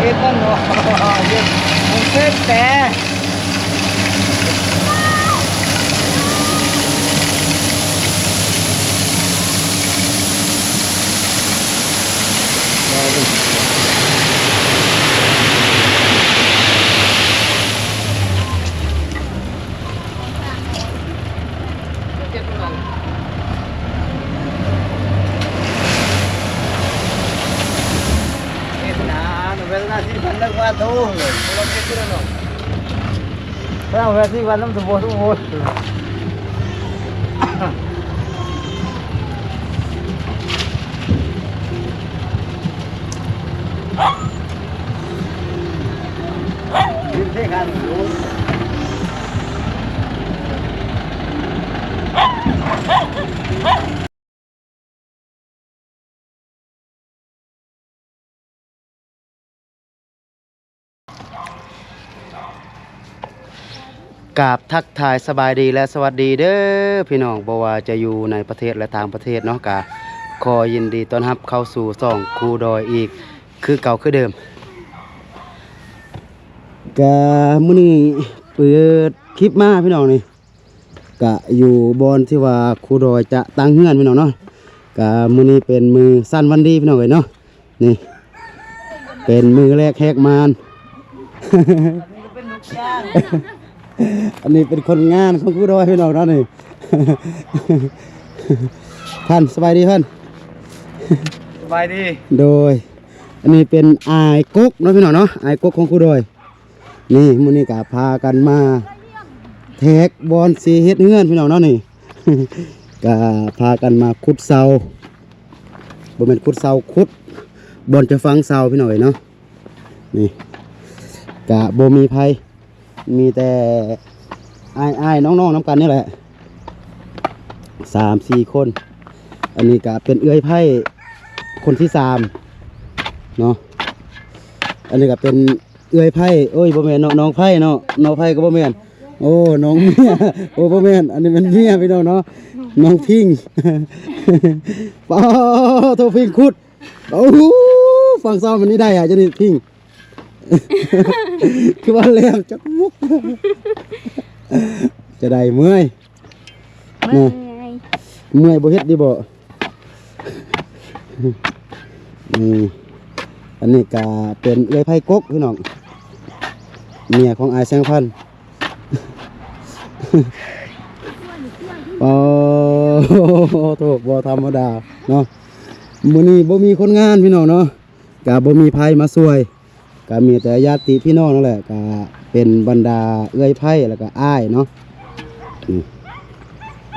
Con nó, con sếp té. ກາບທັກທາຍສະບາຍດີ ແລະ ສະຫວັດດີເດີພີ່ນ້ອງ, ບໍ່ວ່າຈະຢູ່ໃນປະເທດ ແລະ ຕ່າງປະເທດເນາະ, ກະຂໍຍິນດີຕ້ອນຮັບເຂົ້າສູ່ຊ່ອງຄູດອຍອີກຄືເກົ່າຄືເດີມ. ກະມື້ນີ້ເປີດຄລິບມາພີ່ນ້ອງນີ້ ກະຢູ່ບ່ອນທີ່ວ່າຄູດອຍຈະຕັ້ງເຮືອນພີ່ນ້ອງເນາະ. ກະມື້ນີ້ເປັນມື້ສັນວັນດີພີ່ນ້ອງເອີຍເນາະ, ນີ້ເປັນມື້ແລກແຮກມານ. ອັນນີ້ເປັນຄົນງານຂອງຄູດອຍພີ່ນ້ອງເນາະນີ້. ພັນ ສະບາຍດີພັນ. ສະບາຍດີ. ໂດຍ ອັນນີ້ເປັນອ້າຍກົກເນາະພີ່ນ້ອງເນາະ, ອ້າຍກົກຂອງຄູດອຍ. ນີ້ ມື້ນີ້ກະພາກັນມາແທກບ່ອນຊິເຮັດເຮືອນພີ່ນ້ອງເນາະນີ້. ກະພາກັນມາຂຸດເສົາ, ບໍ່ແມ່ນຂຸດເສົາ, ຂຸດບ່ອນຈະຝັງເສົາພີ່ນ້ອງເອີຍເນາະ. ນີ້ກະບໍ່ມີໃຜ, ມີແຕ່ອ້າຍໆນ້ອງໆນຳກັນນີ້ແຫຼະ ສາມສີ່ຄົນ. ອັນນີ້ກະເປັນເອື້ອຍໃພ້ຄົນທີສາມເນາະ, ອັນນີ້ກະເປັນ ເອື້ອຍໄພ້ ໂອ້ຍ ບໍ່ແມ່ນເນາະ ນ້ອງໄພ້ເນາະ ນ້ອງໄພ້ກໍບໍ່ແມ່ນ ໂອ້ ນ້ອງເມຍ ໂອ້ ບໍ່ແມ່ນ ອັນນີ້ແມ່ນເມຍພີ່ນ້ອງເນາະ ນ້ອງພິງ ປາໂທ ພິງຂຸດ ໂອ້ ຝັ່ງເສົາມັນນີ້ໄດ້ອະ ຈະນີ້ພິງ ຄືວ່າແຫຼມຈັກມຸກ ຈະໄດ້ເມື່ອຍ ເມື່ອຍ ເມື່ອຍບໍ່ເຮັດດີບໍ່? ນີ້ ອັນນີ້ກະເປັນເອື້ອຍໄຜ່ກົກພີ່ນ້ອງ ເມຍຂອງອ້າຍແສງພັນ ໂອ້ໂຫ ບໍ່ທຳມະດາເນາະ ມື້ນີ້ບໍ່ມີຄົນງານພີ່ນ້ອງເນາະ ກະບໍ່ມີໃຜມາຊ່ວຍ ກະມີແຕ່ຍາດຕິພີ່ນ້ອງນັ້ນແຫຼະ ກະເປັນບັນດາເອື້ອຍໄຜ່ ແລ້ວກະອ້າຍເນາະ ອືມ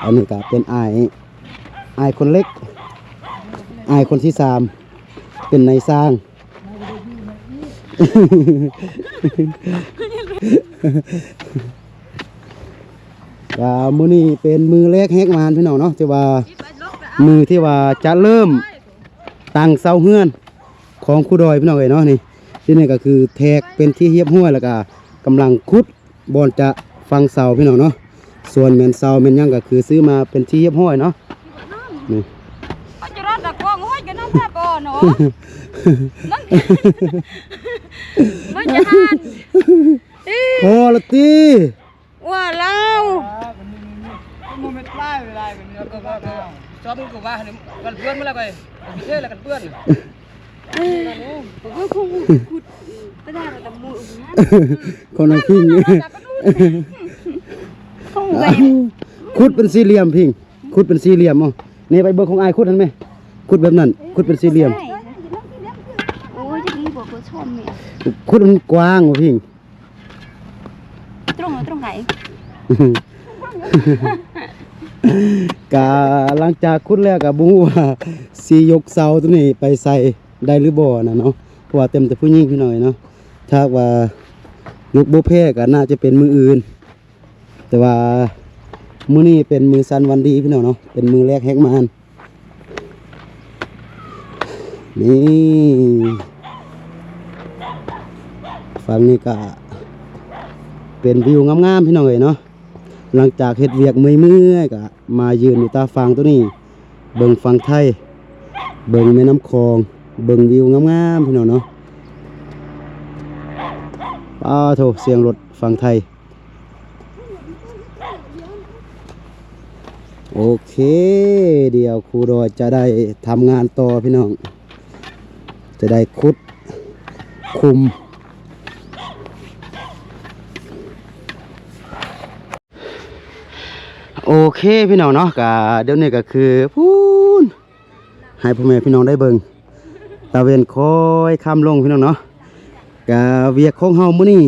ອັນນີ້ກະເປັນອ້າຍ ອ້າຍຄົນເລັກ ອ້າຍຄົນທີສາມ ເປັນນາຍຊ່າງ ກະມື້ນີ້ເປັນມື້ແລກແຮກມານພີ່ນ້ອງເນາະ ທີ່ວ່າ ມື້ທີ່ວ່າຈະເລີ່ມ ຕັ້ງເສົາເຮືອນຂອງຄູດອຍພີ່ນ້ອງເອີຍເນາະ ນີ້ ທີ່ນີ້ກໍຄືແທກເປັນທີ່ຮຽບຮ້ອຍ ແລ້ວກໍກຳລັງຂຸດບ່ອນຈະຝັງເສົາພີ່ນ້ອງເນາະ ສ່ວນແມ່ນເສົາແມ່ນຫຍັງກໍຄືຊື້ມາເປັນທີ່ຮຽບຮ້ອຍເນາະ ນີ້ ພອລະຕິ ວ່າລາວ ມັນບໍ່ແມ່ນປາຍເວລາ ມັນກໍວ່າ ຊອບມັນກໍວ່າ ກັນເປື້ອນມາແລ້ວກໍ ໄປເທແລ້ວກັນເປື້ອນ ເອີ ກໍຄົງຂຸດ ໄປໄດ້ແຕ່ມື້ ຂອງນ້ອງພິງ ຂອງ ຂຸດເປັນສີ່ຫຼ່ຽມພິງ ຂຸດເປັນສີ່ຫຼ່ຽມ ເອົາ ນີ້ໄປເບິ່ງຂອງອ້າຍຂຸດຫັ້ນແມ ຂຸດແບບນັ້ນ ຂຸດເປັນສີ່ຫຼ່ຽມ ໂອ້ຍ ຈະມີບໍ່ ຂຸດຊ່ອນນີ້ ຂຸດມັນກວ້າງບໍ່ພິງ ຕຣົງ ຕຣົງໄກ ກະຫຼັງຈາກຂຸດແລ້ວກະບໍ່ຮູ້ວ່າຊິຍົກເສົາໂຕນີ້ໄປໃສ່ໄດ້ຫຼືບໍ່ນະເນາະ ເພາະວ່າເຕັມແຕ່ຜູ້ຍິງພີ່ນ້ອງເນາະ ຖ້າຫາກວ່າຍົກບໍ່ແພ້ກະໜ້າຈະເປັນມື້ອື່ນ ແຕ່ວ່າມື້ນີ້ເປັນມື້ສັນວັນດີພີ່ນ້ອງເນາະ ເປັນມື້ແລກແຮກມານ ນີ້ ຝັ່ງນີ້ກະເປັນວິວງາມໆ ພີ່ນ້ອງເອີຍເນາະ ຫຼັງຈາກເຮັດວຽກເມື່ອຍໆ ກະມາຢືນຢູ່ຕາຝັ່ງໂຕນີ້ ເບິ່ງຝັ່ງໄທ ເບິ່ງແມ່ນ້ຳຂອງ ເບິ່ງວິວງາມໆ ພີ່ນ້ອງເນາະ ປາໂທ ສຽງລົດຝັ່ງໄທ. ໂອເຄ ດຽວຄູດອຍຈະໄດ້ທຳງານຕໍ່ພີ່ນ້ອງ ຈະໄດ້ຂຸດຂຸມ. ໂອເຄພີ່ນ້ອງເນາະ ກະດຽວນີ້ກະຄືພຸ້ນ ໃຫ້ພໍ່ແມ່ພີ່ນ້ອງໄດ້ເບິ່ງ ຕາເວັນຄ່ອຍຄ່ຳລົງພີ່ນ້ອງເນາະ. ກະວຽກຂອງເຮົາມື້ນີ້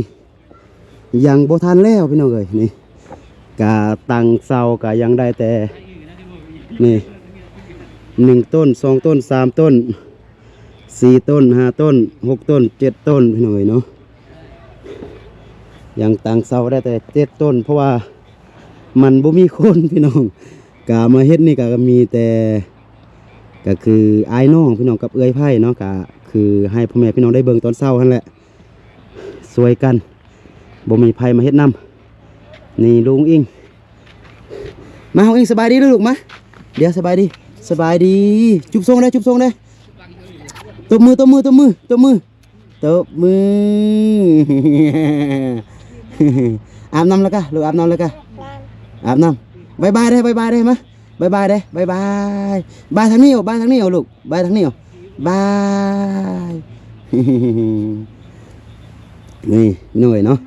ຍັງບໍ່ທັນແລ້ວພີ່ນ້ອງເອີຍ. ນີ້ກະຕັ້ງເສົາກະຍັງໄດ້ແຕ່ນີ້ ໜຶ່ງຕົ້ນ ສອງຕົ້ນ ສາມຕົ້ນ ສີ່ຕົ້ນ ຫ້າຕົ້ນ ຫົກຕົ້ນ ເຈັດຕົ້ນ ພີ່ນ້ອງເອີຍເນາະ. ຍັງຕັ້ງເສົາໄດ້ແຕ່ເຈັດຕົ້ນ ເພາະວ່າມັນບໍ່ມີຄົນພີ່ນ້ອງ. ກະມາເຮັດນີ້ກະມີແຕ່ ກະຄືອ້າຍນ້ອງພີ່ນ້ອງກັບເອື້ອຍໄພເນາະ. ກະຄືໃຫ້ພໍ່ແມ່ພີ່ນ້ອງໄດ້ເບິ່ງຕອນເຊົ້າຫັ້ນແຫຼະ ຊ່ວຍກັນ ບໍ່ມີໃຜມາເຮັດນຳ. ນີ້ລຸງອິງ ມາ ນ້ອງອິງ ສະບາຍດີລູກ ມາ ດຽວ ສະບາຍດີ ສະບາຍດີ. ຈູບຊົງເດີ້ ຈູບຊົງເດີ້ ຕົບມື ຕົບມື ຕົບມື ຕົບມື ຕົບມື. ອາບນ້ຳແລ້ວກະລູກ ອາບນ້ຳແລ້ວກະ ອາບນ້ຳ. ບາຍບາຍເດີ້ ບາຍບາຍເດີ້ ມາ ບາຍບາຍເດີ້ ບາຍບາຍ. ບາຍທາງນີ້ ບາຍທາງນີ້ລູກ ບາຍທາງນີ້ ບາຍ. ນີ້ພີ່ນ້ອງເອີຍເນາະ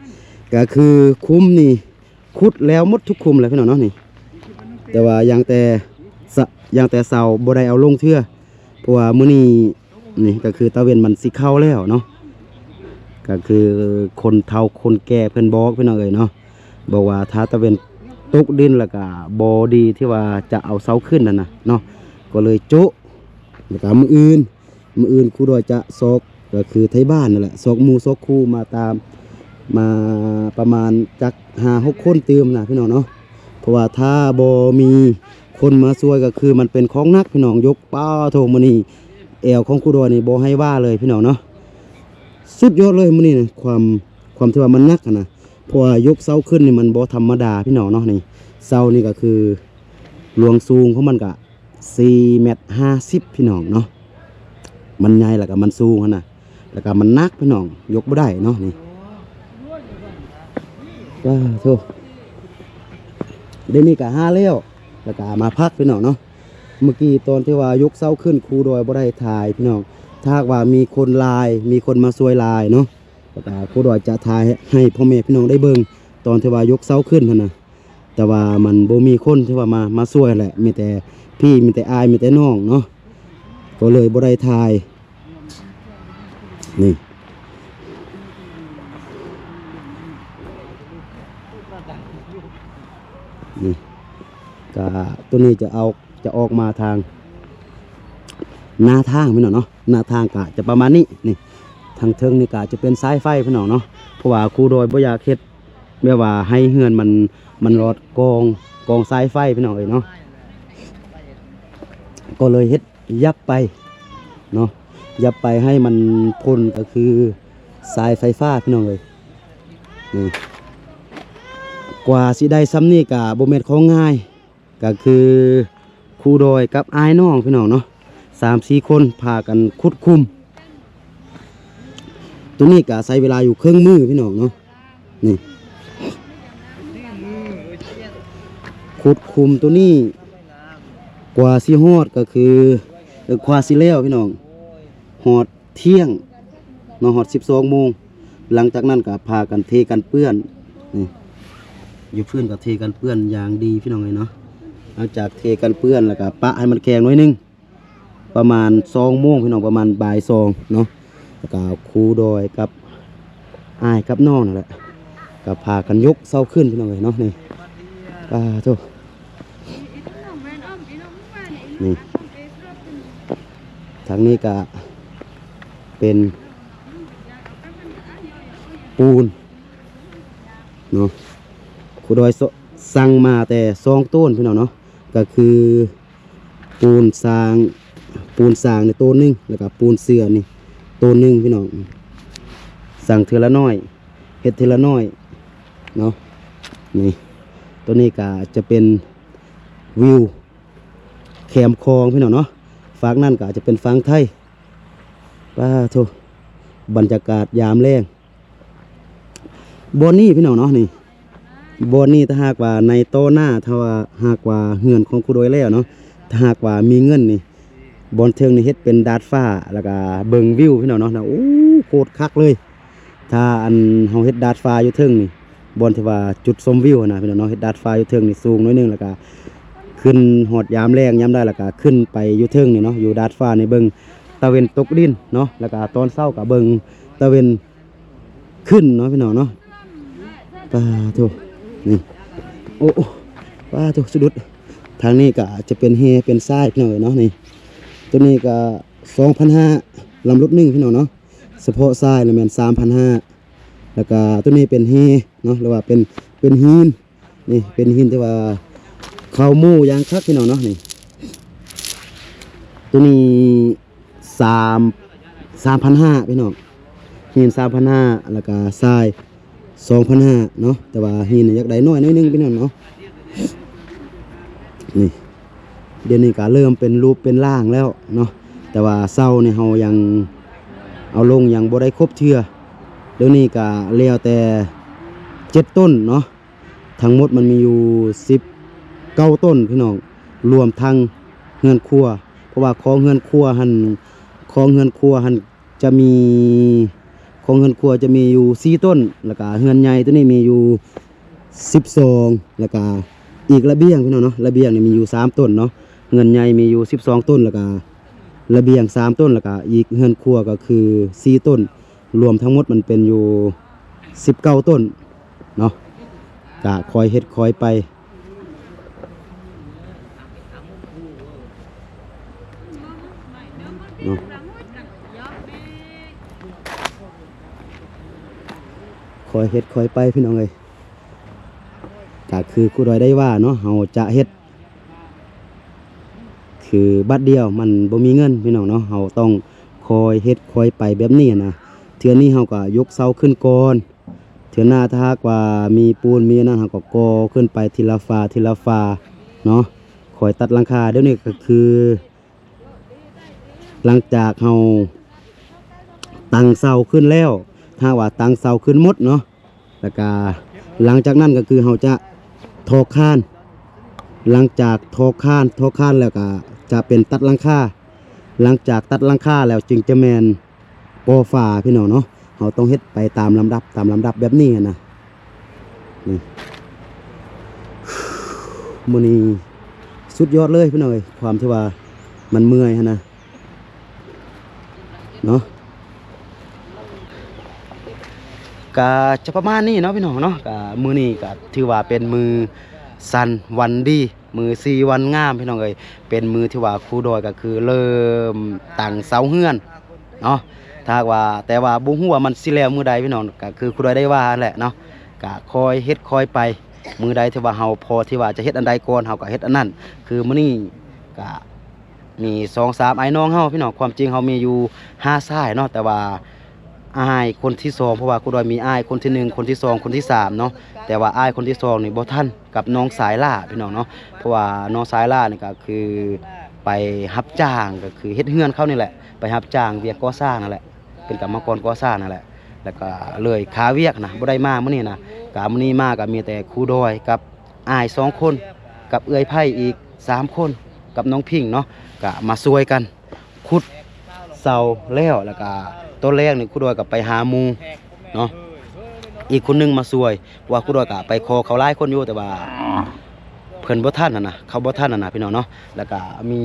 ກະຄືຂຸມນີ້ ຂຸດແລ້ວໝົດທຸກຂຸມແລ້ວພີ່ນ້ອງເນາະນີ້. ແຕ່ວ່າຍັງແຕ່ ສະ ຍັງແຕ່ເສົາບໍ່ໄດ້ເອົາລົງເທື່ອ ເພາະວ່າມື້ນີ້ນີ້ກະຄືຕາເວັນມັນຊິເຂົ້າແລ້ວເນາະ. ກະຄືຄົນເຖົ້າຄົນແກ່ເພິ່ນບອກພີ່ນ້ອງເອີຍເນາະ ບອກວ່າຖ້າຕາເວັນຕົກດິນແລ້ວກະບໍ່ດີທີ່ວ່າຈະເອົາເສົາຂຶ້ນຫັ້ນນະເນາະ. ກໍເລີຍໂຈະ ແລ້ວກະມື້ອື່ນ ມື້ອື່ນຄູດອຍຈະຊອກ ກໍຄືໄທບ້ານນັ້ນແຫຼະ ຊອກໝູ່ຊອກຄູ່ມາຕາມ ມາປະມານຈັກຫ້າຫົກຄົນຕື່ມນະພີ່ນ້ອງເນາະ. ເພາະວ່າຖ້າບໍ່ມີຄົນມາຊ່ວຍກໍຄືມັນເປັນຂອງໜັກພີ່ນ້ອງ ຍົກ ປາໂທ ມື້ນີ້ແອວຂອງຄູດອຍນີ້ບໍ່ໃຫ້ວ່າເລີຍພີ່ນ້ອງເນາະ. ສຸດຍອດເລີຍມື້ນີ້ນະ ຄວາມ ຄວາມທີ່ວ່າມັນໜັກຫັ້ນນະ ເພາະວ່າຍົກເສົາຂຶ້ນນີ້ມັນບໍ່ທຳມະດາພີ່ນ້ອງເນາະ. ນີ້ເສົານີ້ກໍຄືລວງສູງຂອງມັນກະ ສີ່ແມັດຫ້າສິບພີ່ນ້ອງເນາະ. ມັນໃຫຍ່ ແລ້ວກະມັນສູງຫັ້ນນະ ແລ້ວກະມັນໜັກພີ່ນ້ອງ ຍົກບໍ່ໄດ້ເນາະ. ນີ້ ປາໂທ ດຽວນີ້ກະຫາແລ້ວ ແລ້ວກະມາພັກພີ່ນ້ອງເນາະ. ເມື່ອກີ້ຕອນທີ່ວ່າຍົກເສົາຂຶ້ນ ຄູດອຍບໍ່ໄດ້ຖ່າຍພີ່ນ້ອງ. ຖ້າຫາກວ່າມີຄົນຫຼາຍ ມີຄົນມາຊ່ວຍຫຼາຍເນາະ ແລ້ວກະຄູດອຍຈະຖ່າຍໃຫ້ພໍ່ແມ່ພີ່ນ້ອງໄດ້ເບິ່ງ ຕອນທີ່ວ່າຍົກເສົາຂຶ້ນຫັ້ນນະ. ແຕ່ວ່າມັນບໍ່ມີຄົນທີ່ວ່າມາ ມາຊ່ວຍແຫຼະ ມີແຕ່ພີ່ ມີແຕ່ອ້າຍ ມີແຕ່ນ້ອງເນາະ ກໍເລີຍບໍ່ໄດ້ຖ່າຍ. ນີ້ ນີ້ ກະໂຕນີ້ຈະເອົາ ຈະອອກມາທາງໜ້າທາງພີ່ນ້ອງເນາະ. ໜ້າທາງກະຈະປະມານນີ້. ນີ້ ທາງເທິງນີ້ກະຈະເປັນສາຍໄຟພີ່ນ້ອງເນາະ ເພາະວ່າຄູດອຍບໍ່ຢາກເຮັດ ແບບວ່າໃຫ້ເຮືອນມັນ ມັນລອດກອງ ກອງສາຍໄຟພີ່ນ້ອງເອີຍເນາະ. ກໍເລີຍເຮັດຍັບໄປເນາະ ຍັບໄປໃຫ້ມັນພົ້ນ ກໍຄືສາຍໄຟຟ້າພີ່ນ້ອງເອີຍ. ນີ້ ກວ່າຊິໄດ້ຊ່ຳນີ້ກະບໍ່ແມ່ນຂອງງ່າຍ ກໍຄືຄູດອຍກັບອ້າຍນ້ອງພີ່ນ້ອງເນາະ ສາມສີ່ຄົນພາກັນຂຸດຂຸມ. ໂຕນີ້ກະໃຊ້ເວລາຢູ່ເຄິ່ງມື້ພີ່ນ້ອງເນາະ. ນີ້ ຂຸດຂຸມໂຕນີ້ ກວ່າຊິຮອດກໍຄື ເອີ ກວ່າຊິແລ້ວພີ່ນ້ອງ ຮອດທ່ຽງເນາະ ຮອດສິບສອງໂມງ. ຫຼັງຈາກນັ້ນກໍພາກັນເທກັນເປື້ອນ. ນີ້ ຢູ່ພື້ນກໍເທກັນເປື້ອນຢ່າງດີພີ່ນ້ອງເອີຍເນາະ. ຫຼັງຈາກເທກັນເປື້ອນແລ້ວກໍປະໃຫ້ມັນແຂງໜ້ອຍໜຶ່ງ ປະມານສອງໂມງພີ່ນ້ອງ ປະມານບ່າຍສອງເນາະ. ແລ້ວກໍຄູດອຍກັບອ້າຍກັບນ້ອງນັ້ນແຫຼະ ກໍພາກັນຍົກເສົາຂຶ້ນພີ່ນ້ອງເອີຍເນາະ. ນີ້ ປາໂທ ນີ້ ທາງນີ້ກະເປັນປູນເນາະ ຄູດອຍ ສ- ສັ່ງມາແຕ່ສອງໂຕນພີ່ນ້ອງເນາະ ກະຄື ປູນສ້າງ ປູນສ້າງນີ້ໂຕໜຶ່ງ ແລ້ວກະປູນເຊື່ອນີ້ໂຕໜຶ່ງພີ່ນ້ອງ. ສ້າງເທື່ອລະໜ້ອຍ ເຮັດເທື່ອລະໜ້ອຍເນາະ. ນີ້ ໂຕນີ້ກະຈະເປັນວິວແຄມຂອງພີ່ນ້ອງເນາະ ຟາກນັ້ນກະຈະເປັນຝັ່ງໄທ. ປາໂທ ບັນຍາກາດຍາມແລງ ບ່ອນນີ້ພີ່ນ້ອງເນາະ ນີ້ ບ່ອນນີ້ ຖ້າຫາກວ່າໃນຕໍ່ໜ້າ ຖ້າວ່າຫາກວ່າເຮືອນຂອງຄູດອຍແລ້ວເນາະ ຖ້າຫາກວ່າມີເງິນນີ້ ບ່ອນເທິງນີ້ເຮັດເປັນດາດຟ້າ ແລ້ວກະເບິ່ງວິວພີ່ນ້ອງເນາະ ໂອ້ ໂຄດຄັກເລີຍ. ຖ້າອັນເຮົາເຮັດດາດຟ້າຢູ່ເທິງນີ້ ບ່ອນທີ່ວ່າຈຸດຊົມວິວຫັ້ນນະພີ່ນ້ອງເນາະ ເຮັດດາດຟ້າຢູ່ເທິງນີ້ສູງໜ້ອຍໜຶ່ງ ແລ້ວກະຂຶ້ນຮອດຍາມແລງຍາມໃດ ແລ້ວກະຂຶ້ນໄປຢູ່ເທິງນີ້ເນາະ ຢູ່ດາດຟ້ານີ້ເບິ່ງຕາເວັນຕົກດິນເນາະ ແລ້ວກະຕອນເຊົ້າກະເບິ່ງຕາເວັນ ຂຶ້ນເນາະພີ່ນ້ອງເນາະ. ປາໂທ້ ນີ້ ໂອ້ ໂອ້ ປາໂທ້ ສະດຸດ. ທາງນີ້ກະຈະເປັນແຮ່ເປັນຊາຍພີ່ນ້ອງເອີຍເນາະ ນີ້ ໂຕນີ້ກະສອງພັນຫ້າ ລຳລົດໜຶ່ງພີ່ນ້ອງເນາະ. ສະເພາະຊາຍລະແມ່ນສາມພັນຫ້າ ແລ້ວກະໂຕນີ້ເປັນແຮ່ເນາະ ຫຼືວ່າເປັນ ເປັນຫີນ ນີ້ເປັນຫີນທີ່ວ່າເຂົ້າໝູ່ຢ່າງຄັກພີ່ນ້ອງເນາະ ນີ້ ໂຕນີ້ ສາມ ສາມພັນຫ້າພີ່ນ້ອງ ຫີນສາມພັນຫ້າ ແລ້ວກະຊາຍສອງພັນຫ້າເນາະ ແຕ່ວ່າຫີນນີ້ຢາກໄດ້ໜ້ອຍໜ້ອຍໜຶ່ງພີ່ນ້ອງເນາະ. ນີ້ ດຽວນີ້ກະເລີ່ມເປັນຮູບເປັນຮ່າງແລ້ວເນາະ ແຕ່ວ່າເສົານີ້ເຮົາຍັງເອົາລົງຍັງບໍ່ໄດ້ຄົບເທື່ອ ດຽວນີ້ກະແລ້ວແຕ່ເຈັດຕົ້ນເນາະ. ທັງໝົດມັນມີຢູ່ສິບເກົ້າຕົ້ນພີ່ນ້ອງ ລວມທັງເຮືອນຄົວ ເພາະວ່າຂອງເຮືອນຄົວຫັ້ນ ຂອງເຮືອນຄົວຫັ້ນຈະມີ ຂອງເຮືອນຄົວຈະມີຢູ່ສີ່ຕົ້ນ ແລ້ວກະເຮືອນໃຫຍ່ໂຕນີ້ມີຢູ່ສິບສອງ ແລ້ວກະອີກລະບຽງພີ່ນ້ອງເນາະ ລະບຽງນີ້ມີຢູ່ສາມຕົ້ນເນາະ ເຮືອນໃຫຍ່ມີຢູ່ສິບສອງຕົ້ນ ແລ້ວກະລະບຽງສາມຕົ້ນ ແລ້ວກະອີກເຮືອນຄົວກະຄືສີ່ຕົ້ນ ລວມທັງໝົດມັນເປັນຢູ່ສິບເກົ້າຕົ້ນເນາະ ກະຄ່ອຍເຮັດຄ່ອຍໄປເນາະ ຄ່ອຍເຮັດຄ່ອຍໄປພີ່ນ້ອງເອີຍ. ກະຄືຄູດອຍໄດ້ວ່າເນາະ ເຮົາຈະເຮັດ ຄືບາດດຽວມັນບໍ່ມີເງິນພີ່ນ້ອງເນາະ ເຮົາຕ້ອງຄ່ອຍເຮັດຄ່ອຍໄປແບບນີ້ນະ. ເທື່ອນີ້ເຮົາກະຍົກເສົາຂຶ້ນກ່ອນ ເທື່ອໜ້າຖ້າຫາກວ່າມີປູນມີອັນນັ້ນ ເຮົາກະກໍ່ຂຶ້ນໄປທີລະຝາທີລະຝາເນາະ ຄ່ອຍຕັດຫຼັງຄາ. ດຽວນີ້ກະຄື ຫຼັງຈາກເຮົາຕັ້ງເສົາຂຶ້ນແລ້ວ ຖ້າຫາກວ່າຕັ້ງເສົາຂຶ້ນໝົດເນາະ ແລ້ວກະຫຼັງຈາກນັ້ນກະຄືເຮົາຈະຖອກຄານ ຫຼັງຈາກຖອກຄານ ຖອກຄານແລ້ວກະຈະເປັນຕັດຫຼັງຄາ ຫຼັງຈາກຕັດຫຼັງຄາແລ້ວຈຶ່ງຈະແມ່ນ ກໍຝາພີ່ນ້ອງເນາະ ເຮົາຕ້ອງເຮັດໄປຕາມລຳດັບ ຕາມລຳດັບແບບນີ້ຫັ້ນນະ. ນີ້ ມື້ນີ້ສຸດຍອດເລີຍພີ່ນ້ອງເອີຍ ຄວາມທີ່ວ່າມັນເມື່ອຍຫັ້ນນະເນາະ. ກະຈະປະມານນີ້ເນາະພີ່ນ້ອງເນາະ ກະມື້ນີ້ກະຖືວ່າເປັນມື້ສັນວັນດີ ມື້ສີວັນງາມພີ່ນ້ອງເອີຍ ເປັນມື້ທີ່ວ່າຄູດອຍກະຄືເລີ່ມຕັ້ງເສົາເຮືອນເນາະ ຖ້າຫາກວ່າ ແຕ່ວ່າບໍ່ຮູ້ວ່າມັນຊິແລ້ວມື້ໃດພີ່ນ້ອງ ກະຄືຄູດອຍໄດ້ວ່າຫັ້ນແຫຼະເນາະ ກະຄ່ອຍເຮັດຄ່ອຍໄປ ມື້ໃດທີ່ວ່າເຮົາພໍທີ່ວ່າຈະເຮັດອັນໃດກ່ອນ ເຮົາກະເຮັດອັນນັ້ນ. ຄືມື້ນີ້ກະມີສອງສາມອ້າຍນ້ອງເຮົາພີ່ນ້ອງ ຄວາມຈິງເຮົາມີຢູ່ຫ້າຊາຍເນາະ ແຕ່ວ່າ ອ້າຍຄົນທີສອງ ເພາະວ່າຄູດອຍມີອ້າຍຄົນທີໜຶ່ງ ຄົນທີສອງ ຄົນທີສາມເນາະ ແຕ່ວ່າອ້າຍຄົນທີສອງນີ້ບໍ່ທັນ ກັບນ້ອງສາຍຫຼ້າພີ່ນ້ອງເນາະ ເພາະວ່ານ້ອງສາຍຫຼ້ານີ້ກະຄືໄປຮັບຈ້າງ ກະຄືເຮັດເຮືອນເຂົານີ້ແຫຼະ ໄປຮັບຈ້າງວຽກກໍ່ສ້າງນັ້ນແຫຼະ ເປັນກຳມະກອນກໍ່ສ້າງນັ້ນແຫຼະ ແລ້ວກະເລີຍຄາວຽກນະ ບໍ່ໄດ້ມາມື້ນີ້ນະ. ກະມື້ນີ້ມາກະມີແຕ່ຄູດອຍກັບອ້າຍສອງຄົນ ກັບເອື້ອຍໄພອີກສາມຄົນ ກັບນ້ອງພິງເນາະ ກະມາຊ່ວຍກັນ ຂຸດເສົາແລ້ວ ແລ້ວກະຕອນແລງນີ້ຄູດອຍກະໄປຫາໝູ່ເນາະ ອີກຄົນໜຶ່ງມາຊ່ວຍ ເພາະວ່າຄູດອຍກະໄປຂໍເຂົາຫຼາຍຄົນຢູ່ ແຕ່ວ່າເພິ່ນບໍ່ທັນຫັ້ນນະ ເຂົາບໍ່ທັນຫັ້ນນະພີ່ນ້ອງເນາະ. ແລ້ວກະມີ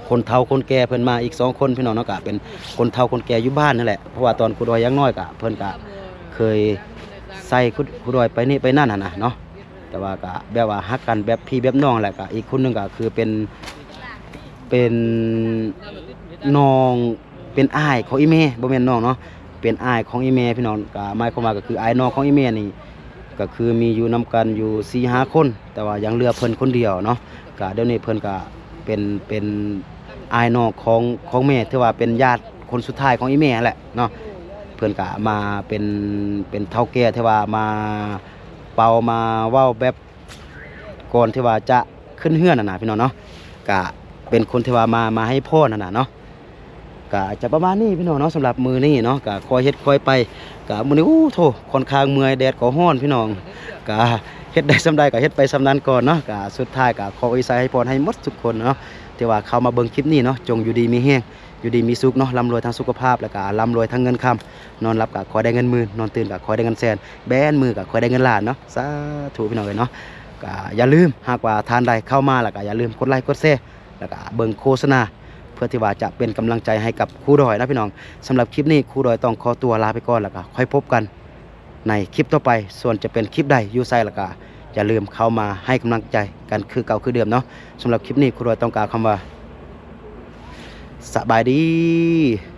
ຄົນເຖົ້າຄົນແກ່ເພິ່ນມາອີກສອງຄົນພີ່ນ້ອງເນາະ ກະເປັນຄົນເຖົ້າຄົນແກ່ຢູ່ບ້ານຫັ້ນແຫຼະ ເພາະວ່າຕອນຄູດອຍຍັງນ້ອຍກະເພິ່ນກະເຄີຍໃສ່ຄູດອຍໄປນີ້ໄປນັ້ນຫັ້ນນະເນາະ. ແຕ່ວ່າກະແບບວ່າຮັກກັນແບບພີ່ແບບນ້ອງແຫຼະ ກະອີກຄົນໜຶ່ງກະຄືເປັນ ເປັນນ້ອງ ເປັນອ້າຍຂອງອີ່ແມ່ ບໍ່ແມ່ນນ້ອງເນາະ ເປັນອ້າຍຂອງອີ່ແມ່ພີ່ນ້ອງ. ກະໝາຍຄວາມວ່າກະຄືອ້າຍນ້ອງຂອງອີ່ແມ່ນີ້ ກະຄືມີຢູ່ນຳກັນຢູ່ສີ່ຫ້າຄົນ ແຕ່ວ່າຍັງເຫຼືອເພິ່ນຄົນດຽວເນາະ. ກະດຽວນີ້ເພິ່ນກະເປັນ ເປັນອ້າຍນ້ອງຂອງ ຂອງແມ່ ຖືວ່າເປັນຍາດຄົນສຸດທ້າຍຂອງອີ່ແມ່ຫັ້ນແຫຼະເນາະ. ເພິ່ນກະມາເປັນ ເປັນເຖົ້າແກ່ ທີ່ວ່າມາເປົ່າມາເວົ້າແບບ ກ່ອນທີ່ວ່າຈະຂຶ້ນເຮືອນຫັ້ນນະພີ່ນ້ອງເນາະ ກະເປັນຄົນທີ່ວ່າມາ ມາໃຫ້ພອນຫັ້ນນະເນາະ. ກະຈະປະມານນີ້ພີ່ນ້ອງເນາະ ສຳລັບມື້ນີ້ເນາະ ກະຄ່ອຍເຮັດຄ່ອຍໄປ ກະມື້ນີ້ ໂອ້ໂທ້ ຂ້ອນຂ້າງເມື່ອຍ ແດດກໍຮ້ອນພີ່ນ້ອງ ກະເຮັດໄດ້ສ່ຳໃດກໍເຮັດໄປສ່ຳນັ້ນກ່ອນເນາະ ກະສຸດທ້າຍກະຂໍອວຍໄຊໃຫ້ພອນໃຫ້ໝົດທຸກຄົນເນາະ ທີ່ວ່າເຂົ້າມາເບິ່ງຄລິບນີ້ເນາະ ຈົ່ງຢູ່ດີມີແຮງ ຢູ່ດີມີສຸກເນາະ ລ່ຳລວຍທາງສຸຂະພາບ ແລ້ວກະລ່ຳລວຍທາງເງິນຄຳ ນອນຫຼັບກະຂໍໄດ້ເງິນໝື່ນ ນອນຕື່ນກະຂໍໄດ້ເງິນແສນ ແບນມືກະຂໍໄດ້ເງິນລ້ານເນາະ ສາທຸພີ່ນ້ອງເອີຍເນາະ ກະຢ່າລືມ ຫາກວ່າທ່ານໃດເຂົ້າມາແລ້ວກະຢ່າລືມກົດໄລກົດແຊ ແລ້ວກະເບິ່ງໂຄສະນາ ເພື່ອທີ່ວ່າຈະເປັນກຳລັງໃຈໃຫ້ກັບຄູດອຍນະພີ່ນ້ອງ ສຳລັບຄລິບນີ້ຄູດອຍຕ້ອງຂໍຕົວລາໄປກ່ອນ ແລ້ວກະຄ່ອຍພົບກັນໃນຄລິບຕໍ່ໄປ ສ່ວນຈະເປັນຄລິບໃດ ຢູ່ໃສ ແລ້ວກະຢ່າລືມເຂົ້າມາໃຫ້ກຳລັງໃຈກັນຄືເກົ່າຄືເດີມເນາະ ສຳລັບຄລິບນີ້ຄູດອຍຕ້ອງກ່າວຄຳວ່າ ສະບາຍດີ.